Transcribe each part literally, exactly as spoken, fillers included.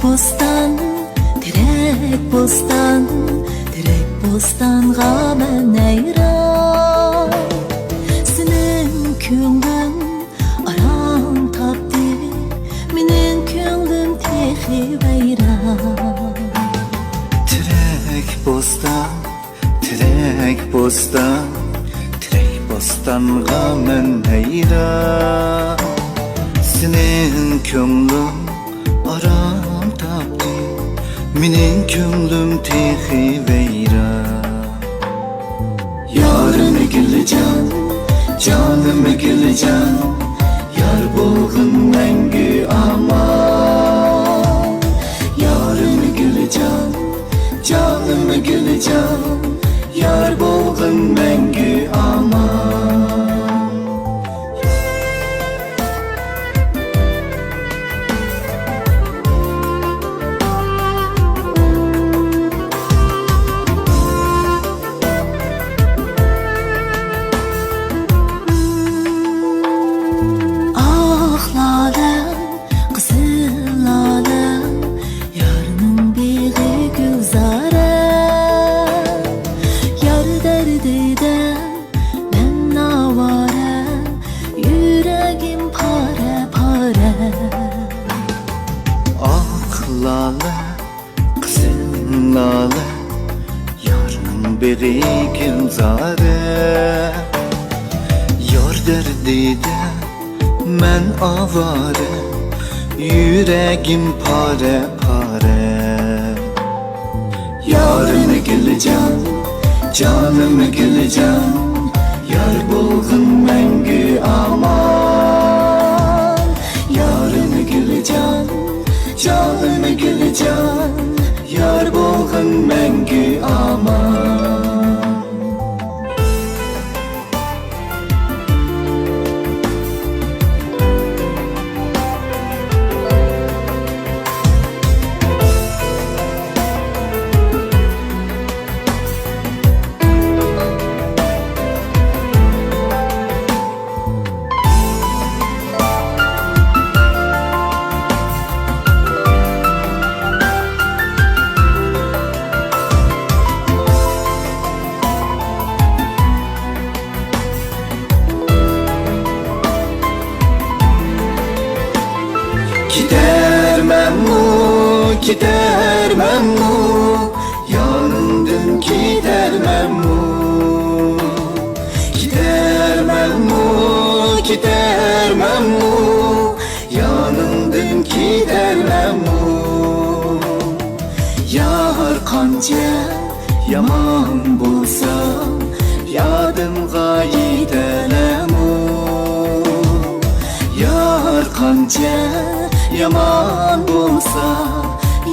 بوستان، تېرەك بوستان، تېرەك بوستانغا مەن ھەيران. سېنىڭ كۆڭلۈڭ ئارام تاپتى، مېنىڭ كۆڭلۈم تېخى ۋەيران. تېرەك بوستان، تېرەك بوستان، تېرەك بوستانغا مەن ھەيران. سېنىڭ كۆڭلۈڭ ئارام تاپتى، مېنىڭ كۆڭلۈم تېخى ۋەيران. يارىم گۈلجان، جانىم گۈلجان، يار بولغىن مەڭگۈ ئامان. يارىم گۈلجان، جانىم گۈلجان، يار بولغىن مەڭگۈ ئامان. ئاق لالەم، قىزىل لالەم، يارنىڭ بېغى گۈلزارە. يار دەردىدە مەن ئاۋارە، يۈرەگىم پارە-پارە. ئاق لالە، قىزىل لالە، يارنىڭ بېغى گۈلزارە. يار دەردىدە مەن ئاۋارە، يۈرەگىم پارە-پارە. يارىم گۈلجان، جانىم گۈلجان، يار بولغىن مەڭگۈ ئامان. يارىم گۈلجان، جانىم گۈلجان، يار بولغىن مەڭگۈ ئامان. كېتەرمەنمۇ، كېتەرمەنمۇ، يانىڭدىن كېتەرمەنمۇ؟ كېتەرمەنمۇ، كېتەرمەنمۇ، يانىڭدىن كېتەرمەنمۇ؟ يار قانچە يامان بولسا، يادىمغا يېتەلەمۇ؟ يار قانچە يامان بولسا،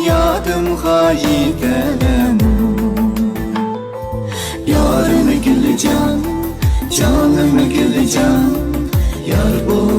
يادىمغا يېتەلەمۇ؟ يارىم گۈلجان، جانىم گۈلجان، يار بول